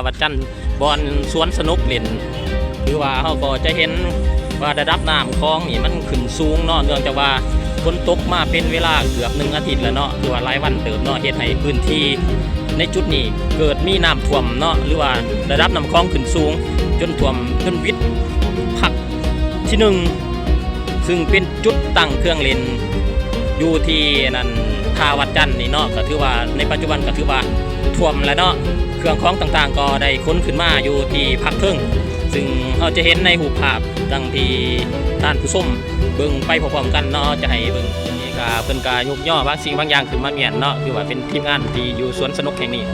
ວັດຈັນ ບ່ອນສວນສະໜຸກຫຼິ້ນ ຄືວ່າເຮົາກໍຈະເຫັນວ່າລະດັບນ້ຳຂອງນີ້ມັນຂຶ້ນສູງເນາະ ເນື່ອງຈາກວ່າຝົນຕົກມາເປັນເວລາເກືອບໜຶ່ງອາທິດແລ້ວເນາະ ຄືວ່າຫຼາຍວັນເຕີບເນາະ ເຮັດໃຫ້ພື້ນທີ່ໃນຈຸດນີ້ເກີດມີນ້ຳຖ້ວມເນາະ ຫຼືວ່າລະດັບນ້ຳຂອງຂຶ້ນສູງຈົນຖ້ວມ ຈົນວິດພັກທີໜຶ່ງ ຊຶ່ງເປັນຈຸດຕັ້ງເຄື່ອງຫຼິ້ນຢູ່ທີ່ອັນນັ້ນ ທ່າວັດຈັນນີ້ເນາະ ກໍຖືວ່າໃນປັດຈຸບັນກໍຖືວ່າຖ້ວມແລ້ວເນາະ ເຄື່ອງຂອງຕ່າງໆກໍໄດ້ຂົນຂຶ້ນມາຢູ່ທີ່ພັກເທິງ ຊຶ່ງເຮົາຈະເຫັນໃນຮູບພາບດັ່ງທີ່ທ່ານຜູ້ຊົມເບິ່ງໄປພ້ອມໆກັນເນາະ ຈະໃຫ້ເບິ່ງ ນີ້ກໍເພິ່ນກໍຍົກຍໍບາງສິ່ງບາງຢ່າງຂຶ້ນມາມ້ຽນເນາະ ຖືວ່າເປັນທີມງານທີ່ຢູ່ສວນສະໜຸກແຫ່ງນີ້.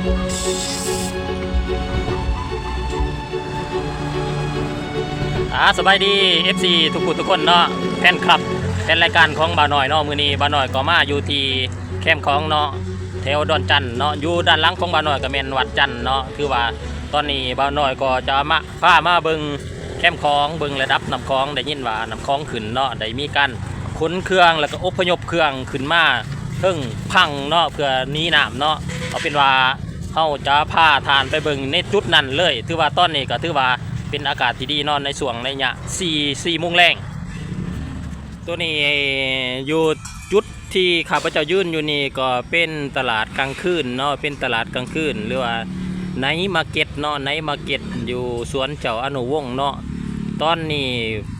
ອາ ສະບາຍດີ ເອັຟຊີ ທຸກຜູ້ທຸກຄົນເນາະ ແຟນຄລັບ ແຟນລາຍການຂອງບ່າວນ້ອຍເນາະ ມື້ນີ້ບ່າວນ້ອຍກໍມາຢູ່ທີ່ແຄມຂອງເນາະ ແຖວດອນຈັນເນາະ ຢູ່ດ້ານຫຼັງຂອງບ່າວນ້ອຍກໍແມ່ນວັດຈັນເນາະ ຄືວ່າຕອນນີ້ບ່າວນ້ອຍກໍຈະມາ ພາມາເບິ່ງແຄມຂອງ ເບິ່ງລະດັບນ້ຳຂອງ ໄດ້ຍິນວ່ານ້ຳຂອງຂຶ້ນເນາະ ໄດ້ມີການຂົນເຄື່ອງ ແລ້ວກໍອົບພະຍົບເຄື່ອງຂຶ້ນມາເທິງພັງເນາະ ເພື່ອໜີນ້ຳເນາະ ເອົາເປັນວ່າ ເຮົາຈະພາທ່ານໄປເບິ່ງໃນຈຸດນັ້ນເລີຍ ຖືວ່າຕອນນີ້ກໍຖືວ່າເປັນອາກາດທີ່ດີເນາະ ໃນຊ່ວງໄລຍະສີ່ ສີ່ໂມງແລງ. ໂຕນີ້ຢູ່ຈຸດທີ່ຂ້າພະເຈົ້າຢືນຢູ່ນີ້ກໍເປັນຕະຫຼາດກາງຄືນເນາະ ເປັນຕະຫຼາດກາງຄືນ ຫຼືວ່າໄນມາເກັດເນາະ ໄນມາເກັດຢູ່ສວນເຈົ້າອະນຸວົງເນາະ ຕອນນີ້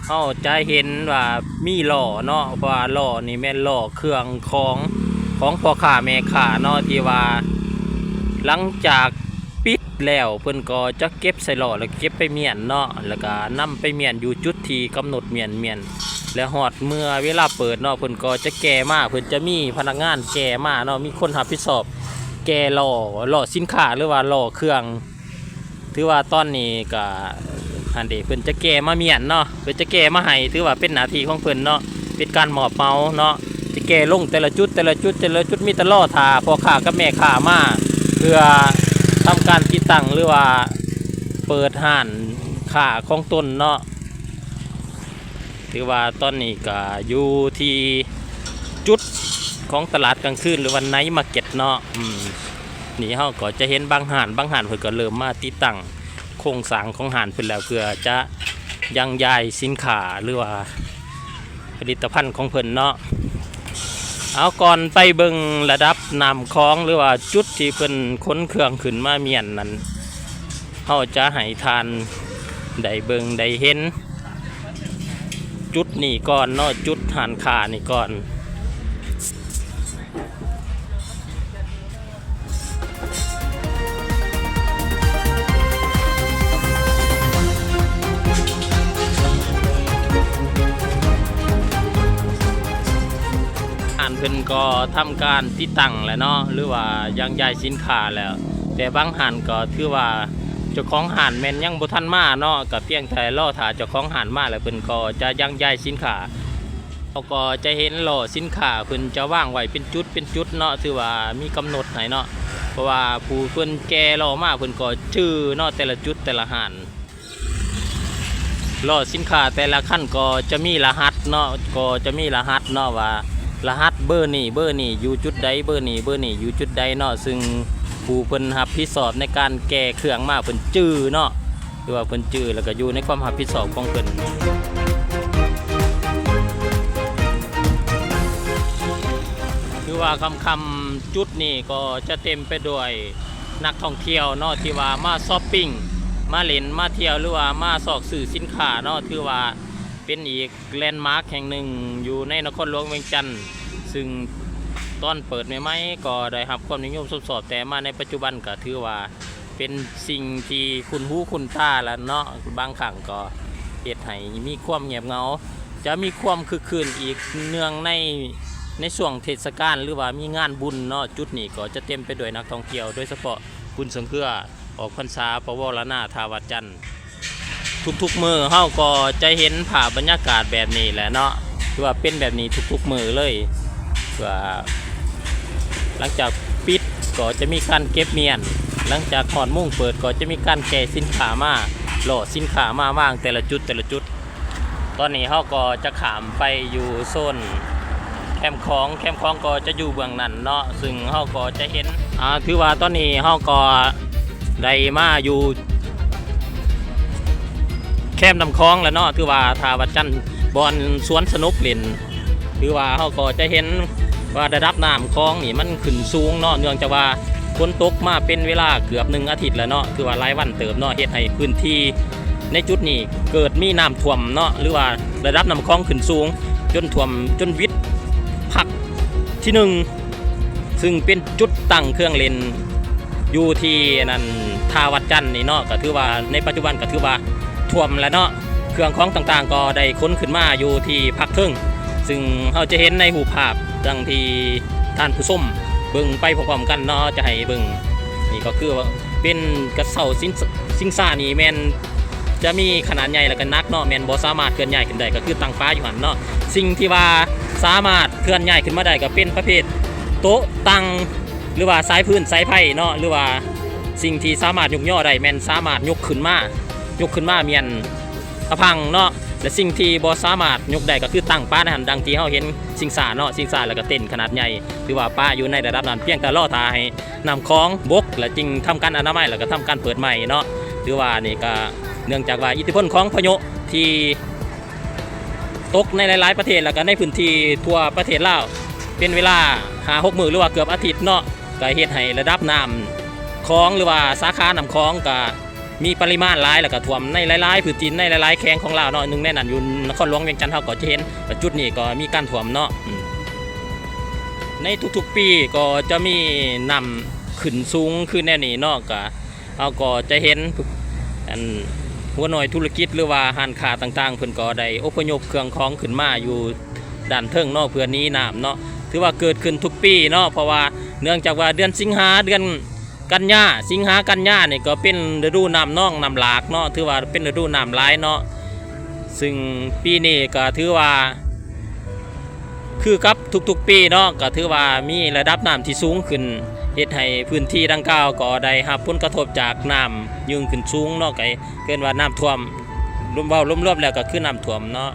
ເຮົາຈະເຫັນວ່າມີລໍ້ເນາະ ເພາະວ່າລໍ້ນີ້ແມ່ນລໍ້ເຄື່ອງຂອງ ຂອງພໍ່ຄ້າແມ່ຄ້າເນາະ ທີ່ວ່າຫຼັງຈາກປິດແລ້ວ ເພິ່ນກໍຈະເກັບໃສ່ລໍ້ ແລ້ວເກັບໄປມ້ຽນເນາະ ແລ້ວກໍນຳໄປມ້ຽນຢູ່ຈຸດທີ່ກຳນົດມ້ຽນ ມ້ຽນ ແລ້ວຮອດເມື່ອເວລາເປີດເນາະ ເພິ່ນກໍຈະແກ່ມາ ເພິ່ນຈະມີພະນັກງານແກ່ມາເນາະ ມີຄົນຮັບຜິດຊອບແກ່ລໍ້ ລໍ້ສິນຄ້າ ຫຼືວ່າລໍ້ເຄື່ອງ ຖືວ່າຕອນນີ້ກະ ຫັ້ນເດ ເພິ່ນຈະແກ່ມາມ້ຽນເນາະ ເພິ່ນຈະແກ່ມາໃຫ້ ຖືວ່າເປັນໜ້າທີ່ຂອງເພິ່ນເນາະ ເປັນການມອບເໝົາເນາະ ຈະແກ່ລົງແຕ່ລະຈຸດ ແຕ່ລະຈຸດ ແຕ່ລະຈຸດ ມີແຕ່ລໍຖ້າພໍ່ຄ້າກັບແມ່ຄ້າມາ ເພື່ອທຳການຕິດຕັ້ງ ຫຼືວ່າເປີດຮ້ານຄ້າຂອງຕົນເນາະ. ຖືວ່າຕອນນີ້ກະຢູ່ທີ່ຈຸດຂອງຕະຫຼາດກາງຄືນ ຫຼືວ່າໄນມາເກັດເນາະ ອືມ ນີ້ເຮົາກໍຈະເຫັນບາງຮ້ານ ບາງຮ້ານເພິ່ນກໍເລີ່ມມາຕິດຕັ້ງໂຄງສ້າງຂອງຮ້ານເພິ່ນແລ້ວ ເພື່ອຈະຍັງຢາຍສິນຄ້າ ຫຼືວ່າຜະລິດຕະພັນຂອງເພິ່ນເນາະ. ເອົາ ກ່ອນໄປເບິ່ງລະດັບນ້ຳຂອງ ຫຼືວ່າຈຸດທີ່ເພິ່ນຂົນເຄື່ອງຂຶ້ນມາມ້ຽນນັ້ນ ເຮົາຈະໃຫ້ທ່ານໄດ້ເບິ່ງໄດ້ເຫັນ ຈຸດນີ້ກ່ອນເນາະ ຈຸດຮ້ານຄ້ານີ້ກ່ອນ ຮ້ານເພິ່ນກໍທຳການຕິດຕັ້ງແລ້ວເນາະ ຫຼືວ່າຍັງຢາຍສິນຄ້າແລ້ວ ແຕ່ບາງຮ້ານກໍຖືວ່າເຈົ້າຂອງຮ້ານແມ່ນຍັງບໍ່ທັນມາເນາະ ກໍພຽງແຕ່ລໍຖ້າເຈົ້າຂອງຮ້ານມາແລ້ວ ເພິ່ນກໍຈະຍັງຢາຍສິນຄ້າ. ເຮົາກໍຈະເຫັນລໍ້ສິນຄ້າເພິ່ນຈະວາງໄວ້ເປັນຈຸດເປັນຈຸດເນາະ ຖືວ່າມີກຳນົດໃຫ້ເນາະ ເພາະວ່າຜູ້ເພິ່ນແກ່ລໍ້ມາເພິ່ນກໍຈື່ເນາະ ແຕ່ລະຈຸດແຕ່ລະຮ້ານ ລໍ້ສິນຄ້າແຕ່ລະຄັນກໍຈະມີລະຫັດເນາະ ກໍຈະມີລະຫັດເນາະ ວ່າລະຫັດເບີນີ້ ເບີນີ້ຢູ່ຈຸດໃດ ເບີນີ້ ເບີນີ້ຢູ່ຈຸດໃດເນາະ ຊຶ່ງຜູ້ເພິ່ນຮັບຜິດຊອບໃນການແກ່ເຄື່ອງມາເພິ່ນຈື່ເນາະ ຄືວ່າເພິ່ນຈື່ ແລ້ວກໍຢູ່ໃນຄວາມຮັບຜິດຊອບຂອງເພິ່ນ. ຄືວ່າຄ່ຳໆ ຈຸດນີ້ກໍຈະເຕັມໄປດ້ວຍນັກທ່ອງທ່ຽວເນາະ ທີ່ວ່າມາຊັອບປິງ ມາຫຼິ້ນ ມາທ່ຽວ ຫຼືວ່າມາຊອກຊື້ສິນຄ້າເນາະ ຖືວ່າເປັນອີກແລນມາກແຫ່ງໜຶ່ງຢູ່ໃນນະຄອນຫຼວງວຽງຈັນ ຊຶ່ງຕອນເປີດໃໝ່ໆ ກໍໄດ້ຮັບຄວາມນິຍົມຊົມຊອບ ແຕ່ມາໃນປັດຈຸບັນກໍຖືວ່າ ເປັນສິ່ງທີ່ຄຸ້ນຫູຄຸ້ນຕາລະເນາະ ບາງຄັ້ງກໍເຮັດໃຫ້ມີຄວາມງຽບເຫງົາ ຈະມີຄວາມຄຶກຄື້ນອີກເນື່ອງໃນ ໃນຊ່ວງເທດສະການ ຫຼືວ່າມີງານບຸນເນາະ ຈຸດນີ້ກໍຈະເຕັມໄປດ້ວຍນັກທ່ອງທ່ຽວ ໂດຍສະເພາະບຸນຊ່ວງເຄືອອອກພັນສາ ປະວໍລະນາ ທ່າວັດຈັນ. ທຸກໆມື້ເຮົາກໍຈະເຫັນພາບບັນຍາກາດແບບນີ້ແຫຼະເນາະ ຄືວ່າເປັນແບບນີ້ທຸກໆມື້ເລີຍ ເພື່ອຫຼັງຈາກປິດກໍຈະມີການເກັບມ້ຽນ ຫຼັງຈາກຮອດໂມງເປີດກໍຈະມີການແກ່ສິນຄ້າມາ ລໍ້ສິນຄ້າມາວາງແຕ່ລະຈຸດ ແຕ່ລະຈຸດ. ຕອນນີ້ເຮົາກໍຈະຂ້າມໄປຢູ່ໂຊນແຄມຂອງ ແຄມຂອງກໍຈະຢູ່ເບື້ອງນັ້ນເນາະ ຊຶ່ງເຮົາກໍຈະເຫັນ ອາ ຖືວ່າຕອນນີ້ເຮົາກໍ ໄດ້ມາຢູ່ແຄມນ້ຳຂອງແລ້ວເນາະ ຖືວ່າທ່າວັດຈັນ ບ່ອນສວນສະໜຸກຫຼິ້ນ ຖືວ່າເຮົາກໍຈະເຫັນວ່າລະດັບນ້ຳຂອງນີ້ມັນຂຶ້ນສູງເນາະ ເນື່ອງຈາກວ່າຝົນຕົກມາເປັນເວລາເກືອບໜຶ່ງອາທິດແລ້ວເນາະ ຖືວ່າຫຼາຍວັນເຕີບເນາະ ເຮັດໃຫ້ພື້ນທີ່ໃນຈຸດນີ້ເກີດມີນ້ຳຖ້ວມເນາະ ຫຼືວ່າລະດັບນ້ຳຂອງຂຶ້ນສູງ ຈົນຖ້ວມ ຈົນວິດພັກທີໜຶ່ງ ຊຶ່ງເປັນຈຸດຕັ້ງເຄື່ອງຫຼິ້ນຢູ່ທີ່ນັ້ນ ທ່າວັດຈັນນີ້ເນາະ ກໍຖືວ່າໃນປັດຈຸບັນກໍຖືວ່າຖ້ວມແລ້ວເນາະ ເຄື່ອງຂອງຕ່າງໆກໍໄດ້ຂົນຂຶ້ນມາຢູ່ທີ່ພັກເທິງ ຊຶ່ງເຮົາຈະເຫັນໃນຮູບພາບດັ່ງທີ່ທ່ານຜູ້ຊົມເບິ່ງໄປພ້ອມໆກັນເນາະ ຈະໃຫ້ເບິ່ງ ນີ້ກໍຄືວ່າເປັນກະເສົາຊິງ ຊິງຊານີ້ແມ່ນ ຈະມີຂະໜາດໃຫຍ່ ແລ້ວກໍໜັກເນາະ ແມ່ນບໍ່ສາມາດເຄື່ອນຍ້າຍຂຶ້ນໄດ້ ກໍຄືຕັ້ງປາຢູ່ຫັ້ນເນາະ ສິ່ງທີ່ວ່າສາມາດເຄື່ອນຍ້າຍຂຶ້ນມາໄດ້ ກໍເປັນປະເພດໂຕະຕັ່ງ ຫຼືວ່າສາຍຟືນສາຍໄຟເນາະ ຫຼືວ່າສິ່ງທີ່ສາມາດຍົກຍໍໄດ້ ແມ່ນສາມາດຍົກຂຶ້ນມາ ຍົກຂຶ້ນມາແມ່ນຕະພັງເນາະ ແລະ ສິ່ງທີ່ບໍ່ສາມາດຍົກໄດ້ ກໍຄືຕັ້ງປາໃນຫັ້ນ ດັ່ງທີ່ເຮົາເຫັນຊິງຊາເນາະ ຊິງຊາ ແລ້ວກໍເຕັນຂະໜາດໃຫຍ່ ຖືວ່າປາຢູ່ໃນລະດັບນັ້ນ ພຽງແຕ່ລໍຖ້າໃຫ້ ນ້ຳຂອງບົກ ແລະ ຈຶ່ງທຳການອະນາໄມ ແລ້ວກໍທຳການເປີດໃໝ່ເນາະ ຖືວ່ານີ້ກໍເນື່ອງຈາກວ່າອິດທິພົນຂອງພາຍຸທີ່ຕົກໃນຫຼາຍໆປະເທດ ແລ້ວກໍໃນພື້ນທີ່ທົ່ວປະເທດລາວ ເປັນເວລາຫ້າຫົກມື້ ຫຼືວ່າເກືອບອາທິດເນາະ ກໍເຮັດໃຫ້ລະດັບນ້ຳຂອງ ຫຼືວ່າສາຂານ້ຳຂອງກໍ ມີປະລິມານຫຼາຍ ແລ້ວກໍຖ້ວມໃນຫຼາຍໆພື້ນທີ່ ໃນຫຼາຍໆແຂວງຂອງລາວເນາະ ໜຶ່ງໃນນັ້ນຢູ່ນະຄອນຫຼວງວຽງຈັນ ເຮົາກໍຈະເຫັນວ່າຈຸດນີ້ກໍມີການຖ້ວມເນາະ ອືມ ໃນທຸກໆປີກໍຈະມີນ້ຳຂຶ້ນສູງຄືແນວນີ້ເນາະ ກໍ ເຮົາກໍຈະເຫັນ ອັນ ຫົວໜ່ວຍທຸລະກິດ ຫຼືວ່າຮ້ານຄ້າຕ່າງໆ ເພິ່ນກໍໄດ້ອົບພະຍົບເຄື່ອງຂອງຂຶ້ນມາຢູ່ດ້ານເທິງເນາະ ເພື່ອໜີນ້ຳເນາະ ຖືວ່າເກີດຂຶ້ນທຸກປີເນາະ ເພາະວ່າເນື່ອງຈາກວ່າເດືອນສິງຫາ ເດືອນ ກັນຍາ ສິງຫາ ກັນຍານີ້ກໍເປັນລະດູນ້ຳນອງນ້ຳຫຼາກເນາະ ຖືວ່າເປັນລະດູນ້ຳຫຼາຍເນາະ ຊຶ່ງປີນີ້ກໍຖືວ່າຄືກັບທຸກໆປີເນາະ ກໍຖືວ່າມີລະດັບນ້ຳທີ່ສູງຂຶ້ນ ເຮັດໃຫ້ພື້ນທີ່ດັ່ງກ່າວກໍໄດ້ຮັບຜົນກະທົບຈາກນ້ຳຍື່ນຂຶ້ນສູງເນາະ ກໍເອີ້ນວ່ານ້ຳຖ້ວມ ລວມ ເວົ້າລວມໆແລ້ວກໍຄືນ້ຳຖ້ວມເນາະ.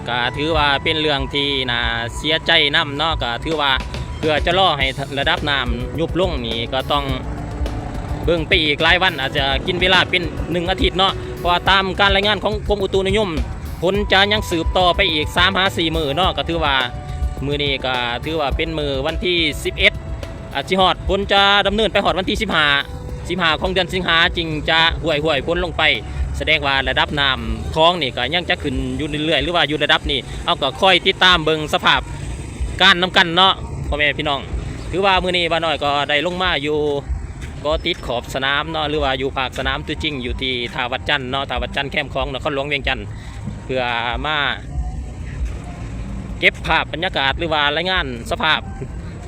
ກະຖືວ່າເປັນເລື່ອງທີ່ໜ້າເສຍໃຈນຳເນາະ ກະຖືວ່າເພື່ອຈະລໍໃຫ້ລະດັບນ້ຳຍຸບລົງນີ້ ກໍຕ້ອງເບິ່ງໄປອີກຫຼາຍວັນ ອາດຈະກິນເວລາເປັນໜຶ່ງອາທິດເນາະ ເພາະວ່າຕາມການລາຍງານຂອງກົມອຸຕຸນິຍົມ ຝົນຈະຍັງສືບຕໍ່ໄປອີກສາມຫາສີ່ມື້ເນາະ ກະຖືວ່າມື້ນີ້ກະຖືວ່າເປັນມື້ວັນທີສິບເອັດ ອາດຊິຮອດ ຝົນຈະດຳເນີນໄປຮອດວັນທີສິບຫ້າ ສິບຫ້າຂອງເດືອນສິງຫາຈຶ່ງຈະຫ້ວຍໆຝົນລົງໄປ ສະແດງວ່າລະດັບນ້ຳຂອງນີ້ກໍຍັງຈະຂຶ້ນຢູ່ເລື້ອຍໆ ຫຼືວ່າຢູ່ລະດັບນີ້ ເຮົາກໍຄອຍຕິດຕາມເບິ່ງສະພາບການນຳກັນເນາະ ພໍ່ແມ່ພີ່ນ້ອງ. ຖືວ່າມື້ນີ້ບ່າວນ້ອຍກໍໄດ້ລົງມາຢູ່ ເກາະຕິດຂອບສະໜາມເນາະ ຫຼືວ່າຢູ່ພາກສະໜາມຕົວຈິງ ຢູ່ທີ່ທ່າວັດຈັນເນາະ ທ່າວັດຈັນແຄມຂອງ ນະຄອນຫຼວງວຽງຈັນ ເພື່ອມາເກັບພາບບັນຍາກາດ ຫຼືວ່າລາຍງານສະພາບ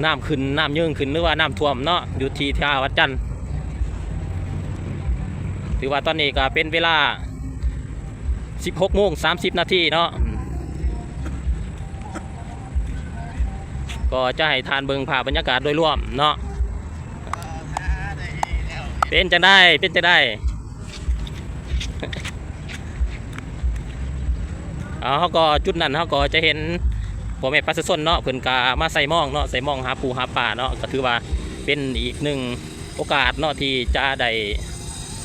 ນ້ຳຂຶ້ນ ນ້ຳເຍີງຂຶ້ນ ຫຼືວ່ານ້ຳຖ້ວມເນາະ ຢູ່ທີ່ທ່າວັດຈັນ. ຖືວ່າຕອນນີ້ກໍເປັນເວລາສິບຫົກໂມງສາມສິບນາທີເນາະ ກໍຈະໃຫ້ທ່ານເບິ່ງພາບບັນຍາກາດໂດຍລວມເນາະ. ເປັນຈັ່ງໃດ ເປັນຈັ່ງໃດ? ເຮົາກໍ ຈຸດນັ້ນເຮົາກໍຈະເຫັນພໍ່ແມ່ປະຊາຊົນເນາະ ເພິ່ນກະມາໃສ່ມອງເນາະ ໃສ່ມອງຫາປູຫາປາເນາະ ກໍຖືວ່າເປັນອີກໜຶ່ງໂອກາດເນາະ ທີ່ຈະໄດ້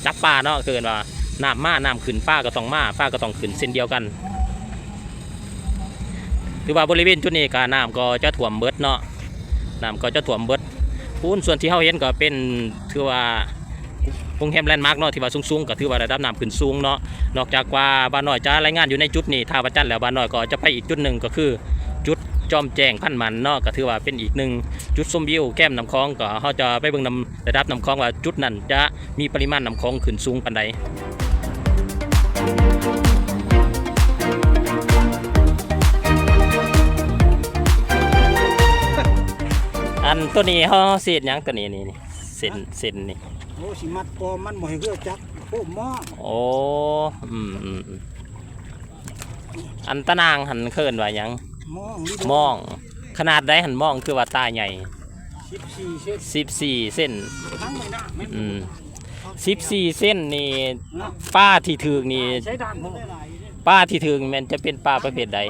ຈັບປາເນາະ ຄືເອີ້ນວ່ານ້ຳມາ ນ້ຳຂຶ້ນ ປາກໍຕ້ອງມາ ປາກໍຕ້ອງຂຶ້ນເຊັ່ນດຽວກັນ. ຖືວ່າບໍລິເວນຈຸດນີ້ກະນ້ຳກໍຈະຖ້ວມເບິດເນາະ ນ້ຳກໍຈະຖ້ວມເບິດ ປູນສ່ວນທີ່ເຮົາເຫັນກໍເປັນ ຖືວ່າ ໂຮງແຮມແລນມາກເນາະ ທີ່ວ່າສູງໆ ກໍຖືວ່າລະດັບນ້ຳຂຶ້ນສູງເນາະ. ນອກຈາກວ່າບ່າວນ້ອຍຈະລາຍງານຢູ່ໃນຈຸດນີ້ ທ່າວັດຈັນ ແລ້ວ ບ່າວນ້ອຍກໍຈະໄປອີກຈຸດໜຶ່ງ ກໍຄືຈຸດຈອມແຈ້ງພັນໝັ້ນເນາະ ກໍຖືວ່າເປັນອີກໜຶ່ງຈຸດຊົມວິວແຄມນ້ຳຂອງ ກໍເຮົາຈະໄປເບິ່ງນຳລະດັບນ້ຳຂອງວ່າຈຸດນັ້ນຈະມີປະລິມານນ້ຳຂອງຂຶ້ນສູງປານໃດ. ອັນໂຕນີ້ເຮົາ ເຮົາຊິເຮັດຫຍັງໂຕນີ້ ນີ້ ນີ້ ເສັ້ນ ເສັ້ນນີ້? ໂອ້ ຊິມັດກໍມັນບໍ່ໃຫ້ເຮືອຈັກໂອ້ມມອງ. ໂອ້ ອືມໆໆ ອັນຕາໜ່າງຫັ້ນເອີ້ນວ່າຫຍັງ? ມອງ ມອງ. ຂະໜາດໃດຫັ້ນມອງ ຄືວ່າຕາໃຫຍ່? ສິບສີ່ເຊັນ ສິບສີ່ເຊັນ. ອືມ ສິບສີ່ເຊັນນີ້ ປາທີ່ຖືກນີ້ ປາທີ່ຖືກແມ່ນຈະເປັນປາປະເພດໃດ?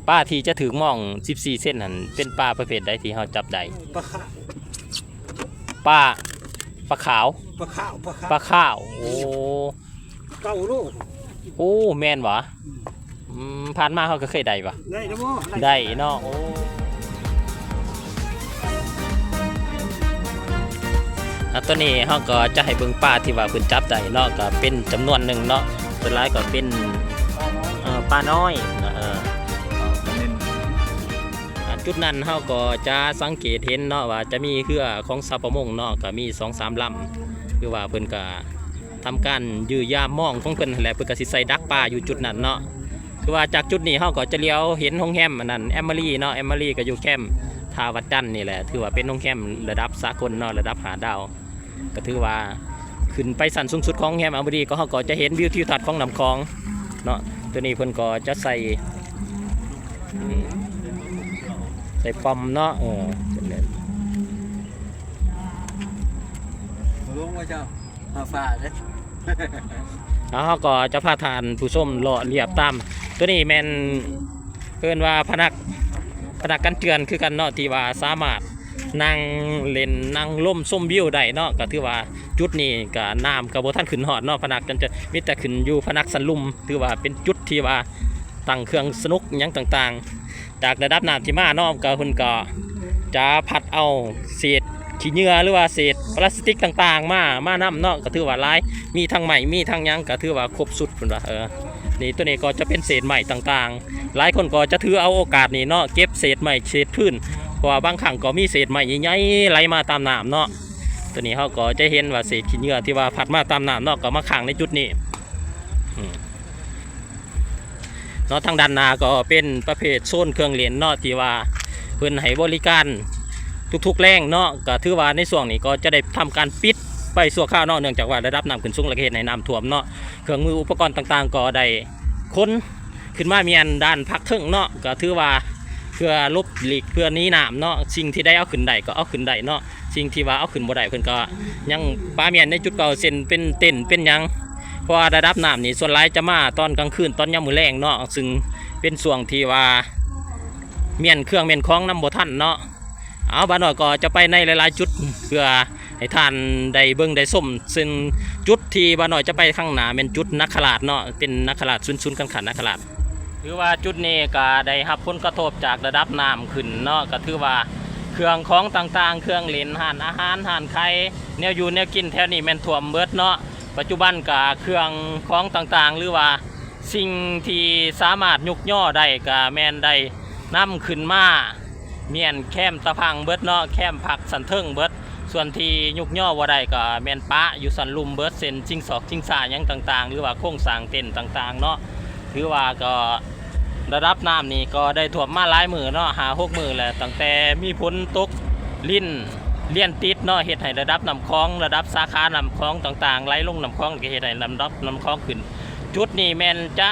ປາທີ່ຈະຖືກມອງສິບສີ່ເຊັນຫັ້ນ ເປັນປາປະເພດໃດທີ່ເຮົາຈັບໄດ້? ປາ ປາ ປາຂາວ ປາຂາວ ປາຂາວ ປາຂາວ ໂອ້ ເກົ້າໂລ ໂອ້ ແມ່ນຫວາ? ອືມ ອືມ ຜ່ານມາເຮົາກໍເຄີຍໄດ້ຫວາ? ໄດ້ເນາະ ໄດ້ເນາະ ໂອ້ ອາ ຕອນນີ້ເຮົາກໍຈະໃຫ້ເບິ່ງປາທີ່ວ່າເພິ່ນຈັບໄດ້ເນາະ ກໍເປັນຈຳນວນໜຶ່ງເນາະ ສ່ວນຫຼາຍກໍເປັນ ເອີ ປານ້ອຍເນາະ ເອີ ອາ ຈຸດນັ້ນເຮົາກໍຈະສັງເກດເຫັນເນາະ ວ່າຈະມີເຮືອຂອງຊາວປະມົງເນາະ ກໍມີສອງສາມລຳ ຄືວ່າເພິ່ນກໍທຳການຢື້ຢາມມອງຂອງເພິ່ນຫັ້ນແຫຼະ ເພິ່ນກໍຊິໃສ່ດັກປາຢູ່ຈຸດນັ້ນເນາະ. ຄືວ່າຈາກຈຸດນີ້ເຮົາກໍຈະຫຼຽວເຫັນໂຮງແຮມອັນນັ້ນ ແອມມາຣີເນາະ ແອມມາຣີກໍຢູ່ແຄມທ່າວັດຈັນນີ້ແຫຼະ ຖືວ່າເປັນໂຮງແຮມລະດັບສາກົນເນາະ ລະດັບຫ້າດາວ. ກໍຖືວ່າຂຶ້ນໄປຊັ້ນສູງສຸດຂອງໂຮງແຮມອາມາຣີ ກໍເຮົາກໍຈະເຫັນວິວທິວທັດຂອງນ້ຳຂອງເນາະ. ຕົວນີ້ເພິ່ນກໍຈະໃສ່ ໃສ່ປ້ອມເນາະ ເອີ ລົງວ່າເຈົ້າ ມາຟ້າເດ້ ແລ້ວເຮົາກໍຈະພາທ່ານຜູ້ຊົມເລາະລຽບຕາມ ຕົວນີ້ແມ່ນ ເອີ້ນວ່າພະນັກ ພະນັກກັນເຈື່ອນຄືກັນເນາະ ທີ່ວ່າສາມາດນັ່ງຫຼິ້ນນັ່ງລົມຊົມວິວໄດ້ເນາະ. ກໍຖືວ່າຈຸດນີ້ກໍນ້ຳກໍບໍ່ທັນຂຶ້ນຮອດເນາະ ພະນັກກັນເຈື່ອນ ມີແຕ່ຂຶ້ນຢູ່ພະນັກສັນລຸ່ມ ຖືວ່າເປັນຈຸດທີ່ວ່າຕັ້ງເຄື່ອງສະໜຸກຫຍັງຕ່າງໆ ຈາກລະດັບນ້ຳທີ່ມາເນາະ ກໍເພິ່ນກໍຈະພັດເອົາເສດຂີ້ເຫຍື້ອ ຫຼືວ່າເສດປລາສຕິກຕ່າງໆ ມາ ມານຳເນາະ ກໍຖືວ່າຫຼາຍ ມີທັງໄມ້ ມີທັງຫຍັງ ກໍຖືວ່າຄົບຊຸດເພິ່ນວ່າ ເອີ ນີ້ ຕົວນີ້ກໍຈະເປັນເສດໄມ້ຕ່າງໆ ຫຼາຍຄົນກໍຈະຖືເອົາໂອກາດນີ້ເນາະ ເກັບເສດໄມ້ເສດພື້ນ ເພາະວ່າບາງຄັ້ງກໍມີເສດໄມ້ໃຫຍ່ໆ ໄຫຼມາຕາມນ້ຳເນາະ. ຕົວນີ້ເຮົາກໍຈະເຫັນວ່າເສດຂີ້ເຫຍື້ອທີ່ວ່າພັດມາຕາມນ້ຳເນາະ ກໍມາຄ້າງໃນຈຸດນີ້ ອືມ ເນາະ. ທາງດ້ານໜ້າກໍເປັນປະເພດໂຊນເຄື່ອງຫຼິ້ນເນາະ ທີ່ວ່າເພິ່ນໃຫ້ບໍລິການທຸກໆແລງເນາະ ກໍຖືວ່າໃນຊ່ວງນີ້ກໍຈະໄດ້ທຳການປິດໄປຊົ່ວຄາວເນາະ ເນື່ອງຈາກວ່າລະດັບນ້ຳຂຶ້ນສູງ ແລ້ວກໍເຮັດໃຫ້ນ້ຳຖ້ວມເນາະ. ເຄື່ອງມືອຸປະກອນຕ່າງໆກໍໄດ້ຂົນຂຶ້ນມາມ້ຽນດ້ານພາກເທິງເນາະ ກໍຖືວ່າເພື່ອຫຼົບຫຼີກ ເພື່ອໜີນ້ຳເນາະ ສິ່ງທີ່ໄດ້ເອົາຂຶ້ນໄດ້ກໍເອົາຂຶ້ນໄດ້ເນາະ ສິ່ງທີ່ວ່າເອົາຂຶ້ນບໍ່ໄດ້ ເພິ່ນກໍຍັງປະມ້ຽນໃນຈຸດເກົ່າ ເຊັ່ນເປັນເຕັນເປັນຫຍັງ ເພາະວ່າລະດັບນ້ຳນີ້ສ່ວນຫຼາຍຈະມາຕອນກາງຄືນ ຕອນຍາມມື້ແລງເນາະ ຊຶ່ງເປັນຊ່ວງທີ່ວ່າມ້ຽນເຄື່ອງມ້ຽນຂອງນຳບໍ່ທັນເນາະ. ເອົາ ບ່າວນ້ອຍກໍຈະໄປໃນຫຼາຍໆຈຸດ ເພື່ອໃຫ້ທ່ານໄດ້ເບິ່ງໄດ້ຊົມ ເຊິ່ງຈຸດທີ່ບ່າວນ້ອຍຈະໄປຂ້າງໜ້າແມ່ນຈຸດນາຄະລາດເນາະ ເປັນນາຄະລາດ ສູນສູນການຄ້ານາຄະລາດ. ຖືວ່າຈຸດນີ້ກໍໄດ້ຮັບຜົນກະທົບຈາກລະດັບນ້ຳຂຶ້ນເນາະ ກໍຖືວ່າເຄື່ອງຂອງຕ່າງໆ ເຄື່ອງຫຼິ້ນ ຮ້ານອາຫານ ຮ້ານຂາຍແນວຢູ່ແນວກິນແຖວນີ້ແມ່ນຖ້ວມເບິດເນາະ. ປັດຈຸບັນກໍເຄື່ອງຂອງຕ່າງໆ ຫຼືວ່າສິ່ງທີ່ສາມາດຍຸກຍໍໄດ້ກໍແມ່ນໄດ້ນຳຂຶ້ນມາ ມ້ຽນແຄມຕະພັງເບິດເນາະ ແຄມພັກຊັ້ນເທິງເບິດ. ສ່ວນທີ່ຍຸກຍໍບໍ່ໄດ້ກໍແມ່ນປະຢູ່ຊັ້ນລຸ່ມເບິດ ເຊັ່ນຊິງຊອກຊິງຊາຫຍັງຕ່າງໆ ຫຼືວ່າໂຄງສ້າງເຕັນຕ່າງໆເນາະ. ຖືວ່າກໍລະດັບນ້ຳນີ້ກໍໄດ້ຖ້ວມມາຫຼາຍມື້ເນາະ ຫ້າຫົກມື້ແລ້ວ ຕັ້ງແຕ່ມີຝົນຕົກລິນລຽນຕິດເນາະ ເຮັດໃຫ້ລະດັບນ້ຳຂອງ ລະດັບສາຂານ້ຳຂອງຕ່າງໆ ໄຫຼລົງນ້ຳຂອງ ກໍເຮັດໃຫ້ລຳດັບນ້ຳຂອງຂຶ້ນ. ຈຸດນີ້ແມ່ນຈະ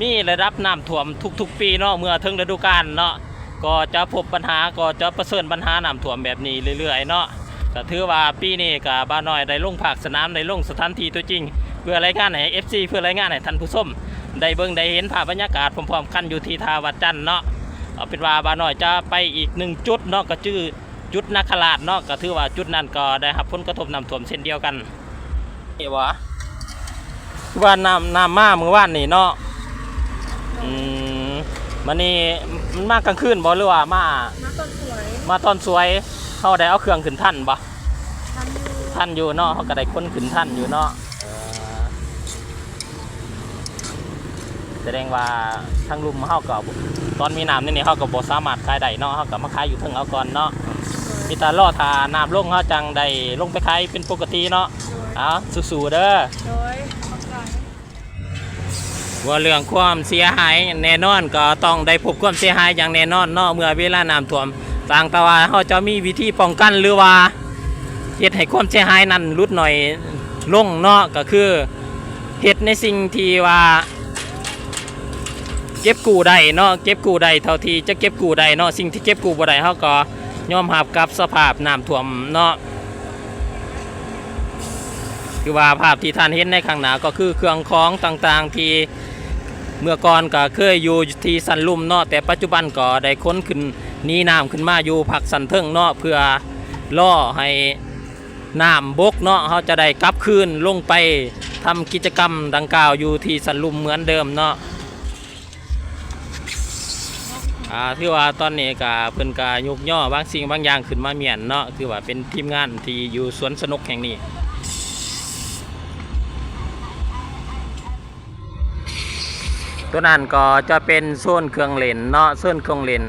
ມີລະດັບນ້ຳຖ້ວມທຸກໆປີເນາະ ເມື່ອເຖິງລະດູການເນາະ ກໍຈະພົບບັນຫາ ກໍຈະປະເຊີນບັນຫານ້ຳຖ້ວມແບບນີ້ເລື້ອຍໆເນາະ. ກໍຖືວ່າປີນີ້ກໍບ່າວນ້ອຍໄດ້ລົງພາກສະໜາມ ໄດ້ລົງສະຖານທີ່ຕົວຈິງ ເພື່ອລາຍງານໃຫ້ເອັຟຊີ ເພື່ອລາຍງານໃຫ້ທ່ານຜູ້ຊົມໄດ້ເບິ່ງໄດ້ເຫັນພາບບັນຍາກາດພ້ອມໆກັນຢູ່ທີ່ທ່າວັດຈັນເນາະ. ເອົາເປັນວ່າບ່າວນ້ອຍຈະໄປອີກໜຶ່ງຈຸດເນາະ ກໍຈື່ຈຸດນາຄະລາດເນາະ ກໍຖືວ່າຈຸດນັ້ນກໍໄດ້ຮັບຜົນກະທົບນ້ຳຖ້ວມເຊັ່ນດຽວກັນ. ນີ້ຫວາ? ຄືວ່ານ້ຳ ນ້ຳມາມື້ວານນີ້ເນາະ. ອືມ ບາດນີ້ມັນມາກາງຄືນບໍ່ ຫຼືວ່າມາ ມາຕອນສວຍ ມາຕອນສວຍ? ເຮົາໄດ້ເອົາເຄື່ອງຂຶ້ນທັນບໍ່? ທັນຢູ່ ທັນຢູ່ເນາະ ເຮົາກໍໄດ້ຂົນຂຶ້ນທັນຢູ່ເນາະ. ເອີ ສະແດງວ່າທາງລຸ່ມເຮົາກໍ ຕອນມີນ້ຳໃນນີ້ເຮົາກໍບໍ່ສາມາດຂາຍໄດ້ເນາະ ເຮົາກໍມາຂາຍຢູ່ເທິງເອົາກ່ອນເນາະ. ມີແຕ່ລໍຖ້ານ້ຳລົງ ເຮົາຈັ່ງໄດ້ລົງໄປຂາຍເປັນປົກກະຕິເນາະ. ເອົາ ສູ້ໆເດີ. ໂດຍ ຂອບໃຈ. ວ່າເລື່ອງຄວາມເສຍຫາຍ ແນ່ນອນກໍຕ້ອງໄດ້ພົບຄວາມເສຍຫາຍຢ່າງແນ່ນອນເນາະ ເມື່ອເວລານ້ຳຖ້ວມ. ຕ່າງແຕ່ວ່າເຮົາຈະມີວິທີປ້ອງກັນ ຫຼືວ່າເຮັດໃຫ້ຄວາມເສຍຫາຍນັ້ນຫຼຸດໜ້ອຍລົງເນາະ ກໍຄືເຮັດໃນສິ່ງທີ່ວ່າ ເກັບກູ້ໄດ້ເນາະ ເກັບກູ້ໄດ້ເທົ່າທີ່ຈະເກັບກູ້ໄດ້ເນາະ. ສິ່ງທີ່ເກັບກູ້ບໍ່ໄດ້ ເຮົາກໍຍອມຮັບກັບສະພາບນ້ຳຖ້ວມເນາະ. ຄືວ່າພາບທີ່ທ່ານເຫັນໃນຂ້າງໜ້າ ກໍຄືເຄື່ອງຂອງຕ່າງໆ ທີ່ເມື່ອກ່ອນກໍເຄີຍຢູ່ທີ່ຊັ້ນລຸ່ມເນາະ ແຕ່ປັດຈຸບັນກໍໄດ້ຂົນຂຶ້ນ ໜີນ້ຳຂຶ້ນມາຢູ່ພາກຊັ້ນເທິງເນາະ ເພື່ອລໍໃຫ້ ນ້ຳບົກເນາະ ເຮົາຈະໄດ້ກັບຄືນລົງໄປທຳກິດຈະກຳດັ່ງກ່າວຢູ່ທີ່ຊັ້ນລຸ່ມເໝືອນເດີມເນາະ. ອ່າ ຖືວ່າຕອນນີ້ກະ ເພິ່ນກະຍົກຍໍບາງສິ່ງບາງຢ່າງຂຶ້ນມາມ້ຽນເນາະ ຖືວ່າເປັນທີມງານທີ່ຢູ່ສວນສະໜຸກແຫ່ງນີ້. ໂຕນັ້ນກໍຈະເປັນໂຊນເຄື່ອງຫຼິ້ນເນາະ ໂຊນເຄື່ອງຫຼິ້ນ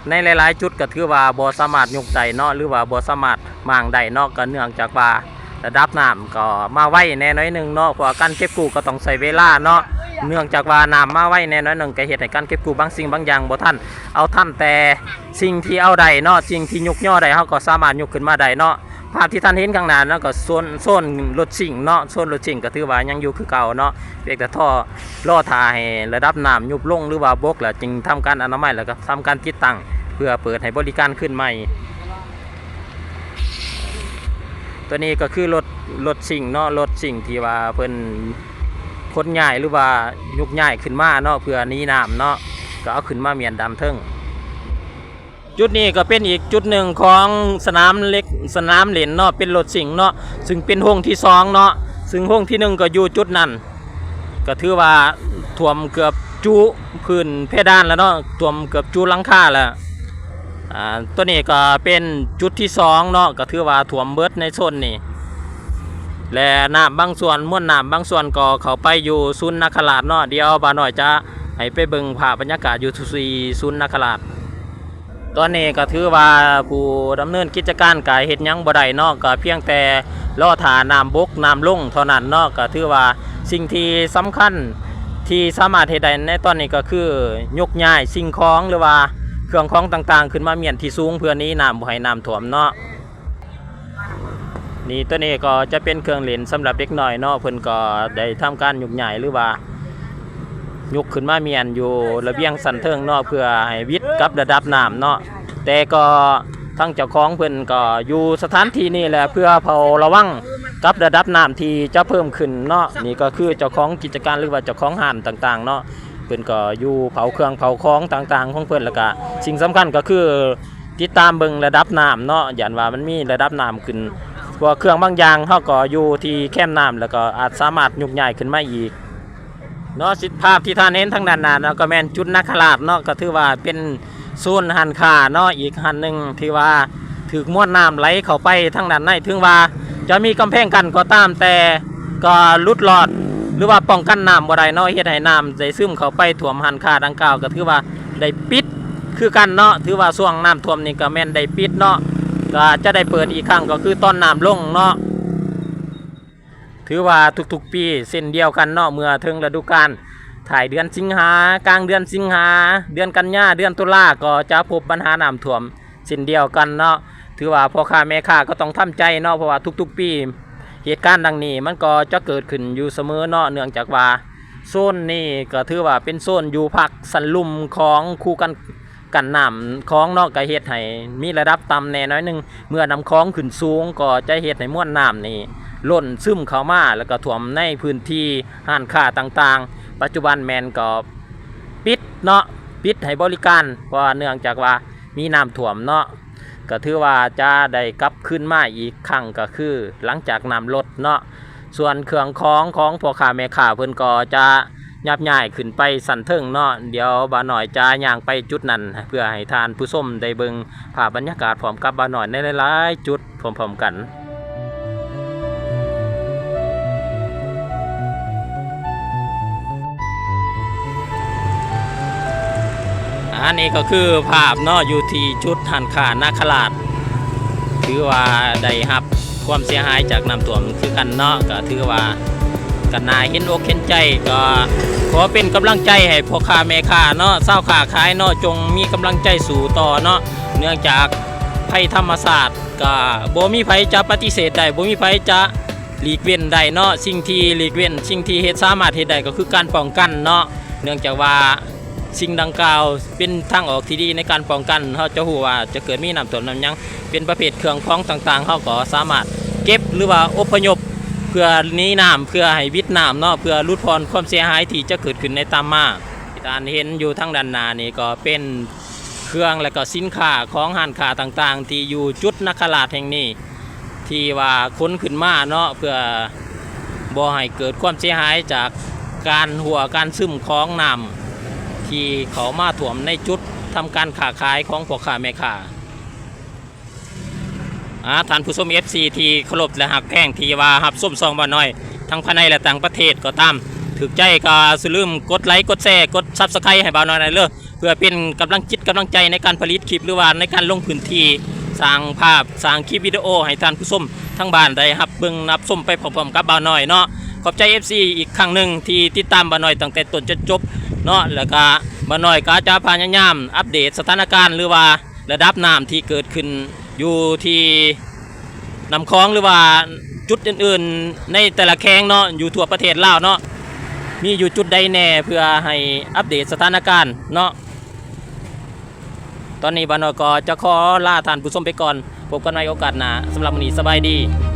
ໃນຫຼາຍໆຈຸດກໍຖືວ່າບໍ່ສາມາດຍົກໄດ້ເນາະ ຫຼືວ່າບໍ່ສາມາດມ້າງໄດ້ເນາະ ກໍເນື່ອງຈາກວ່າລະດັບນ້ຳກໍມາໄວແດ່ໜ້ອຍໜຶ່ງເນາະ ເພາະວ່າການເກັບກູ້ກໍຕ້ອງໃຊ້ເວລາເນາະ ເນື່ອງຈາກວ່ານ້ຳມາໄວແດ່ໜ້ອຍໜຶ່ງ ກໍເຮັດໃຫ້ການເກັບກູ້ບາງສິ່ງບາງຢ່າງບໍ່ທັນ ເອົາທັນແຕ່ສິ່ງທີ່ເອົາໄດ້ເນາະ ສິ່ງທີ່ຍົກຍໍໄດ້ ເຮົາກໍສາມາດຍົກຂຶ້ນມາໄດ້ເນາະ. ພາບທີ່ທ່ານເຫັນຂ້າງໜ້ານັ້ນກໍໂຊນ ໂຊນລົດຊິງເນາະ ໂຊນລົດຊິງກໍຖືວ່າຍັງຢູ່ຄືເກົ່າເນາະ ພຽງແຕ່ລໍ ລໍຖ້າໃຫ້ລະດັບນ້ຳຍຸບລົງ ຫຼືວ່າບົກແລ້ວຈຶ່ງທຳການອະນາໄມ ແລ້ວກໍທຳການຕິດຕັ້ງ ເພື່ອເປີດໃຫ້ບໍລິການຄືນໃໝ່. ໂຕນີ້ກໍຄືລົດ ລົດຊິງເນາະ ລົດຊິງທີ່ວ່າເພິ່ນຂົນຍ້າຍ ຫຼືວ່າຍົກຍ້າຍຂຶ້ນມາເນາະ ເພື່ອໜີນ້ຳເນາະ ກໍເອົາຂຶ້ນມາມ້ຽນດ້ານເທິງ. ຈຸດນີ້ກໍເປັນອີກຈຸດໜຶ່ງຂອງສະໜາມເຫຼັກ ສະໜາມຫຼິ້ນເນາະ ເປັນລົດຊິງເນາະ ຊຶ່ງເປັນໂຮງທີສອງເນາະ ຊຶ່ງໂຮງທີໜຶ່ງກໍຢູ່ຈຸດນັ້ນ ກໍຖືວ່າຖ້ວມເກືອບຈຸພື້ນເພດານແລ້ວເນາະ ຖ້ວມເກືອບຈຸຫຼັງຄາແລ້ວ. ອ່າ ໂຕນີ້ກໍເປັນຈຸດທີສອງເນາະ ກໍຖືວ່າຖ້ວມເບິດໃນໂຊນນີ້ ແລະ ນ້ຳບາງສ່ວນ ມວນນ້ຳບາງສ່ວນກໍເຂົ້າໄປຢູ່ສູນນາຄະລາດເນາະ ດຽວບ່າວນ້ອຍຈະໃຫ້ໄປເບິ່ງພາບບັນຍາກາດຢູ່ທີ່ສູນນາຄະລາດ. ຕອນນີ້ກໍຖືວ່າຜູ້ດຳເນີນກິດຈະການກໍເຮັດຫຍັງບໍ່ໄດ້ເນາະ ກໍພຽງແຕ່ລໍຖ້ານ້ຳບົກນ້ຳລົງເທົ່ານັ້ນເນາະ ກໍຖືວ່າສິ່ງທີ່ສຳຄັນທີ່ສາມາດເຮັດໄດ້ໃນຕອນນີ້ກໍຄືຍົກຍ້າຍສິ່ງຂອງ ຫຼືວ່າເຄື່ອງຂອງຕ່າງໆຂຶ້ນມາມ້ຽນທີ່ສູງ ເພື່ອໜີນ້ຳບໍ່ໃຫ້ນ້ຳຖ້ວມເນາະ. ນີ້ ໂຕນີ້ກໍຈະເປັນເຄື່ອງຫຼິ້ນສຳລັບເດັກນ້ອຍເນາະ ເພິ່ນກໍໄດ້ທຳການຍົກຍ້າຍ ຫຼືວ່າຍົກຂຶ້ນມາມ້ຽນຢູ່ລະບຽງຊັ້ນເທິງເນາະ ເພື່ອໃຫ້ວິດກັບລະດັບນ້ຳເນາະ ແຕ່ກໍທາງເຈົ້າຂອງເພິ່ນກໍຢູ່ສະຖານທີ່ນີ້ແຫຼະ ເພື່ອເຝົ້າລະວັງກັບລະດັບນ້ຳທີ່ຈະເພີ່ມຂຶ້ນເນາະ. ນີ້ກໍຄືເຈົ້າຂອງກິດຈະການ ຫຼືວ່າເຈົ້າຂອງຮ້ານຕ່າງໆເນາະ ເພິ່ນກໍຢູ່ເຝົ້າເຄື່ອງເຝົ້າຂອງຕ່າງໆຂອງເພິ່ນ ແລ້ວກະສິ່ງສຳຄັນກໍຄື ຕິດຕາມເບິ່ງລະດັບນ້ຳເນາະ ຢ້ານວ່າມັນມີລະດັບນ້ຳຂຶ້ນ ເພາະວ່າເຄື່ອງບາງຢ່າງເຮົາກໍຢູ່ທີ່ແຄມນ້ຳ ແລ້ວກໍອາດສາມາດຍົກຍ້າຍຂຶ້ນມາອີກເນາະ. ສະພາບທີ່ທ່ານເຫັນທາງດ້ານໜ້າເນາະ ກໍແມ່ນຈຸດນາຄະລາດເນາະ ກໍຖືວ່າເປັນໂຊນຮ້ານຄ້າເນາະ ອີກຮ້ານໜຶ່ງທີ່ວ່າຖືກມວນນ້ຳໄຫຼເຂົ້າໄປທາງດ້ານໃນ ເຖິງວ່າຈະມີກຳແພງກັ້ນກໍຕາມ ແຕ່ກໍຫຼຸດລອດ ຫຼືວ່າປ້ອງກັນນ້ຳບໍ່ໄດ້ເນາະ ເຮັດໃຫ້ນ້ຳໄດ້ຊຶມເຂົ້າໄປຖ້ວມຮ້ານຄ້າດັ່ງກ່າວ ກໍຖືວ່າ ໄດ້ປິດຄືກັນເນາະ ຖືວ່າຊ່ວງນ້ຳຖ້ວມນີ້ກໍແມ່ນໄດ້ປິດເນາະ ກໍຈະໄດ້ເປີດອີກຄັ້ງກໍຄືຕອນນ້ຳລົງເນາະ. ຖືວ່າທຸກໆປີເຊັ່ນດຽວກັນເນາະ ເມື່ອເຖິງລະດູການທ້າຍເດືອນສິງຫາ ກາງເດືອນສິງຫາ ເດືອນກັນຍາ ເດືອນຕຸລາ ກໍຈະພົບບັນຫານ້ຳຖ້ວມເຊັ່ນດຽວກັນເນາະ. ຖືວ່າພໍ່ຄ້າແມ່ຄ້າກໍຕ້ອງທຳໃຈເນາະ ເພາະວ່າທຸກໆປີເຫດການດັ່ງນີ້ມັນກໍຈະເກີດຂຶ້ນຢູ່ສະເໝີເນາະ ເນື່ອງຈາກວ່າ ໂຊນນີ້ກໍຖືວ່າເປັນໂຊນຢູ່ພາກຊັ້ນລຸ່ມຂອງຄູກັນ ກັ້ນນ້ຳຂອງເນາະ ກໍເຮັດໃຫ້ມີລະດັບຕ່ຳແດ່ໜ້ອຍໜຶ່ງ ເມື່ອນ້ຳຂອງຂຶ້ນສູງກໍຈະເຮັດໃຫ້ມວນນ້ຳນີ້ລົ້ນຊຶມເຂົ້າມາ ແລ້ວກໍຖ້ວມໃນພື້ນທີ່ຮ້ານຄ້າຕ່າງໆ ປັດຈຸບັນແມ່ນກໍປິດເນາະ ປິດໃຫ້ບໍລິການ ເພາະວ່າເນື່ອງຈາກວ່າມີນ້ຳຖ້ວມເນາະ ກໍຖືວ່າຈະໄດ້ກັບຄືນມາອີກຄັ້ງ ກໍຄືຫຼັງຈາກນ້ຳລົດເນາະ. ສ່ວນເຄື່ອງຂອງຂອງພໍ່ຄ້າແມ່ຄ້າເພິ່ນກໍຈະຍັບຍ້າຍຂຶ້ນໄປຊັ້ນເທິງເນາະ. ດຽວບ່າວນ້ອຍຈະຍ່າງໄປຈຸດນັ້ນ ເພື່ອໃຫ້ທ່ານຜູ້ຊົມໄດ້ເບິ່ງພາບບັນຍາກາດພ້ອມກັບບ່າວນ້ອຍໃນຫຼາຍໆຈຸດພ້ອມໆກັນ. ອັນນີ້ກໍຄືພາບເນາະ ຢູ່ທີ່ຈຸດຮ້ານຄ້ານາຄະລາດ ຖືວ່າໄດ້ຮັບຄວາມເສຍຫາຍຈາກນ້ຳຖ້ວມຄືກັນເນາະ ກໍຖືວ່າກໍໜ້າເຫັນອົກເຫັນໃຈ. ກໍຂໍເປັນກຳລັງໃຈໃຫ້ພໍ່ຄ້າແມ່ຄ້າເນາະ ຊາວຄ້າຂາຍເນາະ ຈົ່ງມີກຳລັງໃຈສູ້ຕໍ່ເນາະ ເນື່ອງຈາກໄພທຳມະຊາດ ກໍບໍ່ມີໃຜຈະປະຕິເສດໄດ້ ບໍ່ມີໃຜຈະ ຫຼີກເວັ້ນໄດ້ເນາະ. ສິ່ງທີ່ຫຼີກເວັ້ນ ສິ່ງທີ່ເຮັດ ສາມາດເຮັດໄດ້ກໍຄືການປ້ອງກັນເນາະ ເນື່ອງຈາກວ່າສິ່ງດັ່ງກ່າວເປັນທາງອອກທີ່ດີໃນການປ້ອງກັນ. ເຮົາຈະຮູ້ວ່າຈະເກີດມີນ້ຳຖ້ວມນ້ຳຫຍັງ ເປັນປະເພດເຄື່ອງຂອງຕ່າງໆ ເຮົາກໍສາມາດເກັບ ຫຼືວ່າອົບພະຍົບ ເພື່ອໜີນ້ຳ ເພື່ອໃຫ້ວິດນ້ຳເນາະ ເພື່ອຫຼຸດຜ່ອນຄວາມເສຍຫາຍທີ່ຈະເກີດຂຶ້ນໃນຕາມມາ. ທີ່ທ່ານເຫັນຢູ່ທາງດ້ານໜ້ານີ້ກໍເປັນເຄື່ອງ ແລະ ກໍສິນຄ້າຂອງຮ້ານຄ້າຕ່າງໆ ທີ່ຢູ່ຈຸດນາຄະລາດແຫ່ງນີ້. ທີ່ວ່າຂົນຂຶ້ນມາເນາະ ເພື່ອບໍ່ໃຫ້ເກີດຄວາມເສຍຫາຍຈາກການຮົ່ວການຊຶມຂອງນ້ຳທີ່ເຂົ້າມາຖ້ວມໃນຈຸດທຳການຄ້າຂາຍຂອງພໍ່ຄ້າແມ່ຄ້າ. ອາ ທ່ານຜູ້ຊົມ ເອັຟຊີ ທີ່ເຄົາລົບ ແລະ ຮັກແພງ ທີ່ວ່າຮັບຊົມຊ່ອງບ່າວນ້ອຍ ທັງພາຍໃນ ແລະ ຕ່າງປະເທດກໍຕາມ, ຖືກໃຈກໍຢ່າລືມກົດໄລ ກົດແຊ ກົດ Subscribe ໃຫ້ບ່າວນ້ອຍໄດ້ເລີຍ ເພື່ອເປັນກຳລັງຈິດກຳລັງໃຈໃນການຜະລິດຄລິບ ຫຼືວ່າໃນການລົງພື້ນທີ່ສ້າງພາບ ສ້າງຄລິບວິດີໂອໃຫ້ທ່ານຜູ້ຊົມທາງບ້ານໄດ້ຮັບເບິ່ງຮັບຊົມໄປພ້ອມໆກັບບ່າວນ້ອຍເນາະ. ຂອບໃຈ ເອັຟຊີ ອີກຄັ້ງໜຶ່ງທີ່ຕິດຕາມບ່າວນ້ອຍຕັ້ງແຕ່ຕົ້ນຈົນຈົບເນາະ ແລ້ວກະບ່າວນ້ອຍກໍຈະພະຍາຍາມອັບເດດສະຖານະການ ຫຼືວ່າ ລະດັບນ້ຳທີ່ເກີດຂຶ້ນຢູ່ທີ່ນ້ຳຂອງ ຫຼືວ່າຈຸດອື່ນໆໃນແຕ່ລະແຂວງເນາະ ຢູ່ທົ່ວປະເທດລາວເນາະ ມີຢູ່ຈຸດໃດແດ່ ເພື່ອໃຫ້ອັບເດດສະຖານະການເນາະ. ຕອນນີ້ບ່າວນ້ອຍກໍຈະຂໍລາທ່ານຜູ້ຊົມໄປກ່ອນ ພົບກັນໃໝ່ໂອກາດໜ້າ. ສຳລັບມື້ນີ້ສະບາຍດີ.